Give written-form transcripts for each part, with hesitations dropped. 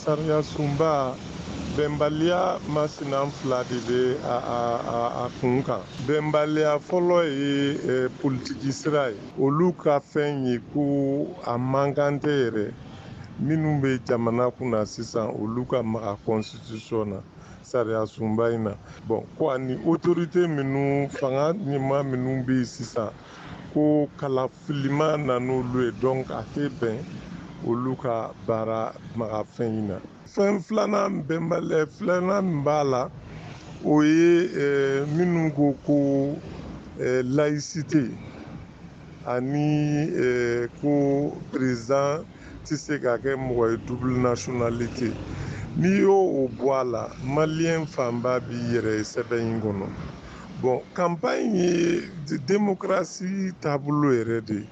Sariya sunba, bɛnbaliya masina fila de bɛ a kun kan. Bɛnbaliya fɔlɔ ye politiki sira ye. Olu ka fɛn ye ko a man kan tɛ yɛrɛ, minnu bɛ jamana kunna sisan, olu ka maga constitution na, sariya sunba in na. Bon, ko ani autorité minnu, fanga ɲɛmaa minnu bɛ yen sisan, ko kalafilima na n'olu ye, donc a tɛ bɛn olu ka baara maga fɛn in na. Fɛn filanan, bɛnbaliya filanan min b'a la, o ye minnu ko ko laïcité ani ko président tɛ se ka kɛ mɔgɔ ye double nationalité. N'i y'o o bɔ a la, Malien fanba b'i yɛrɛ ye sɛbɛn in kɔnɔ. Bon, campagne ye démocratie taabolo yɛrɛ de ye.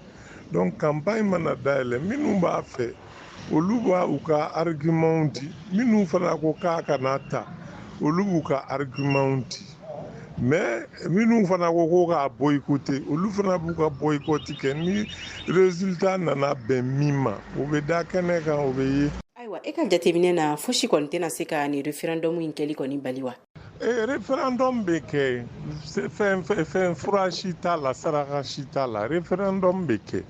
Donc campagne mana dayɛlɛ, minnu b'a fɛ, olu b'a u ka argument di. Minnu fana ko k'a kana ta, olu b'u ka argument di. Mais minnu fana ko ko k'a boycotter, olu fana b'u ka boycott kɛ. Ni résultat nana bɛn min ma, o bɛ da kɛnɛ kan, o bɛ ye. Ayiwa, e ka jateminɛ na, fosi kɔni tɛna se ka nin référendum in kɛli kɔni bali wa? Référendum bɛ kɛ. Fɛn fɛn, fura si t'a la, saraka si t'a la, référendum bɛ kɛ.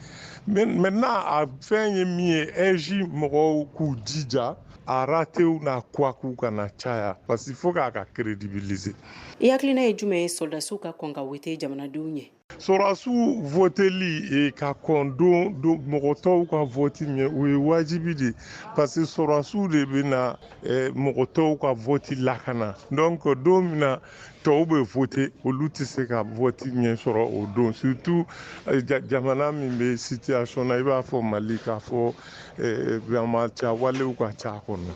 Maintenant, a fɛn ye min ye, AIGE mɔgɔw k'u jija, a ratew n'a couac kana caya, parce que faut k'a ka crédibiliser. I hakilina ye jumɛn ye sɔrɔdasiw ka kɔn ka wote jamanadenw ɲɛ? Sɔrɔdasiw voteli ka kɔn don mɔgɔ tɔw ka vote ɲɛ, o ye wajibi de, parce que sɔrɔdasiw de bɛ na mɔgɔ tɔw ka vote lakana. Donc don min na tɔw bɛ vote, olu tɛ se ka vote ɲɛ sɔrɔ o don, surtout jamana min bɛ situation na i b'a fɔ Mali, k'a fɔ banbaanciya walew ka ca a kɔnɔ.